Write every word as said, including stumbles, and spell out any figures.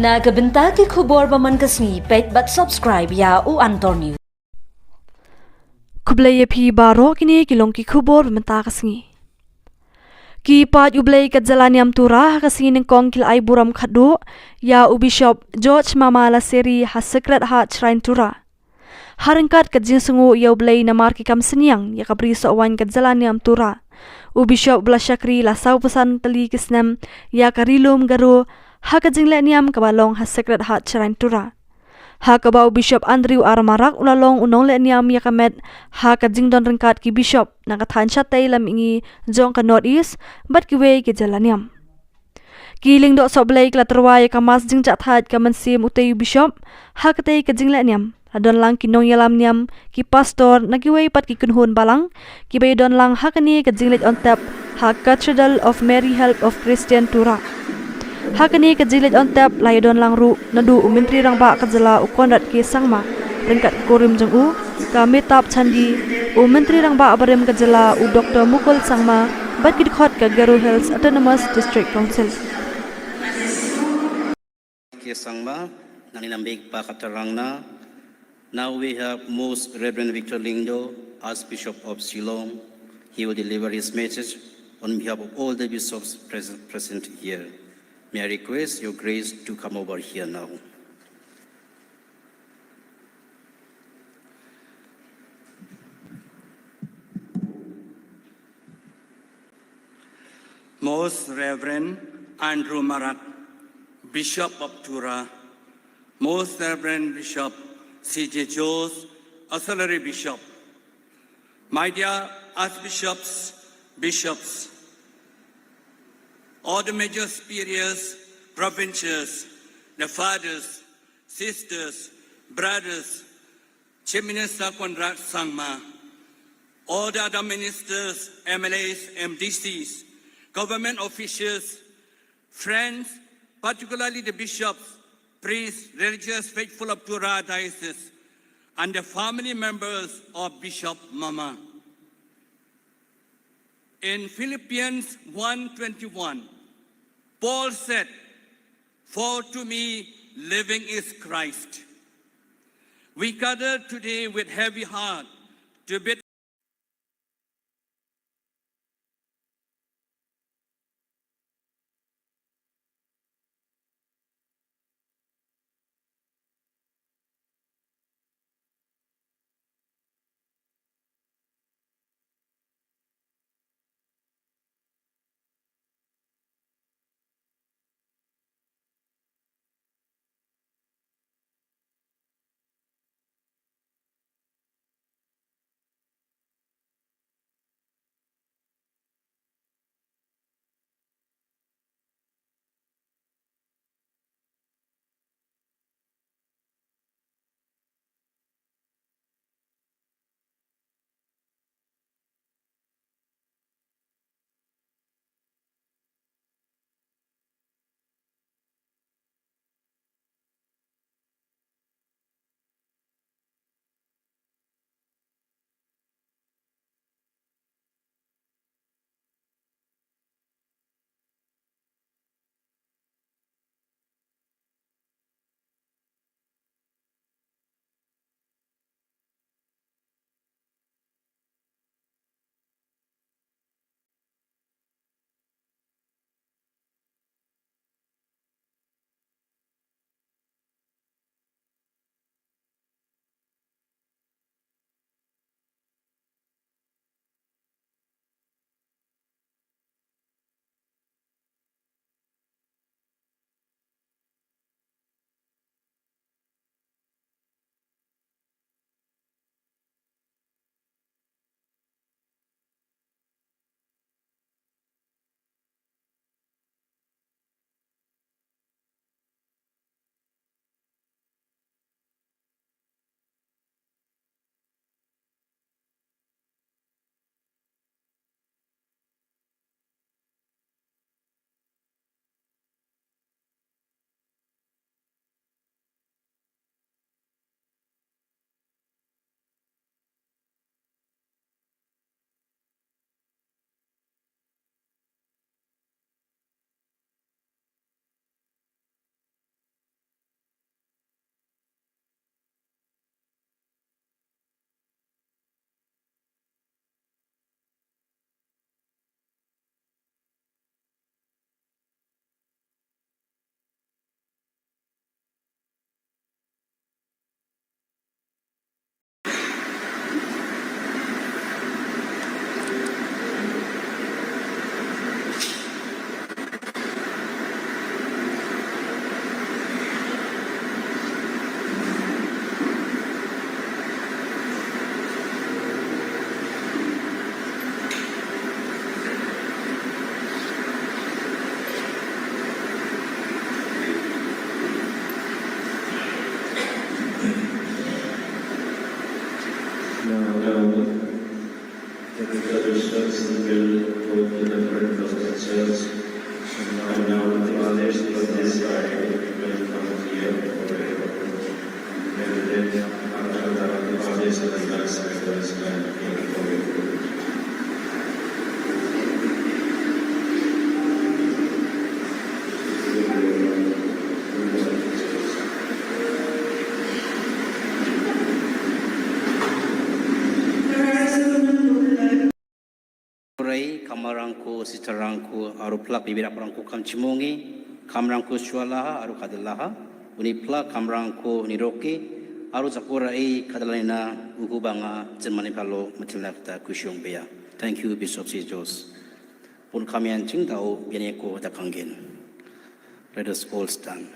Na ka bynta ki khubor ba man ka sngi, peit bad subscribe ïa U Antor News. Khublei ïa phi baroh, kine ki long ki khubor ba mynta ka sngi. Ki paid U Blei ka jylla niam Tura ha ka sngi nyngkong ki la ai burom khatduh ïa u Bishop George Mama Lasserie ha Sacred Heart Shrine Tura. Ha ryngkat ka jingsngew ïa U Blei namar ki kam synñiang ïa ka Bri Sohwaiñ ka jylla niam Tura, u Bishop ba la shakri la sawphew san tylli ki snem ïa ka Ri Lum Garo ha ka jingleh niam kaba long ha Sacred Heart Shrine Tura, ha kaba u Bishop Andrew R Marak u la long u nongleh niam ïa ka met ha ka jingdon ryngkat ki bishop na ka thaiñ shatei lam mihngi jong ka North East bad kiwei ki jylla niam. Ki lyngdoh sohblei ki la tyrwa ïa ka Mass jingjahthait ka mynsiem utei u Bishop. Ha katei ka jingleh niam la don lang ki nongïalam niam, ki pastor, na kiwei pat ki kynhun balang kiba ïadon lang ha kane ka jingleit on tep ha Cathedral of Mary Help of Christian Tura. Ha kane ka jingleit on tep la ïadon lang ruh naduh u Myntri Rangbah ka jylla u Conrad K Sangma, ryngkat ka kurim jong u, ka Amitabh Chandy, u Myntri Rangbah barim ka jylla u Doctor Mukul Sangma, bad ki dkhot ka Garo Hills Autonomous District Council. K Sangma, nangni nambik pa ka tarang na. Now we have Most Reverend Victor Lyngdoh, Archbishop of Shillong. He will deliver his message on behalf of all the bishops present, present here. May I request Your Grace to come over here now. Most Reverend Andrew Marak, Bishop of Tura, Most Reverend Bishop C J Jones, Auxiliary Bishop, my dear Archbishops, Bishops, all the major superiors, provincials, the fathers, sisters, brothers, Chief Minister Conrad Sangma, all the other ministers, M L As, M D Cs, government officials, friends, particularly the bishops, priests, religious faithful of Tura Diocese, and the family members of Bishop Mama. In Philippians one twenty-one, Paul said, "For to me, living is Christ." We gather today with heavy heart to bid Rangko, Sister Rangko, aro pla pibira Rangko kam chimongi, kam Rangko shwalaha, aro kadalaha, uni pla kam Rangko ni roki, aro jakora ei kadalina, ugu banga, Germany palo, Matilda kata kushong beya. Thank you, Bishop C. Jos. Pun kamian ching dau, bianeko da kangin. Let us all stand.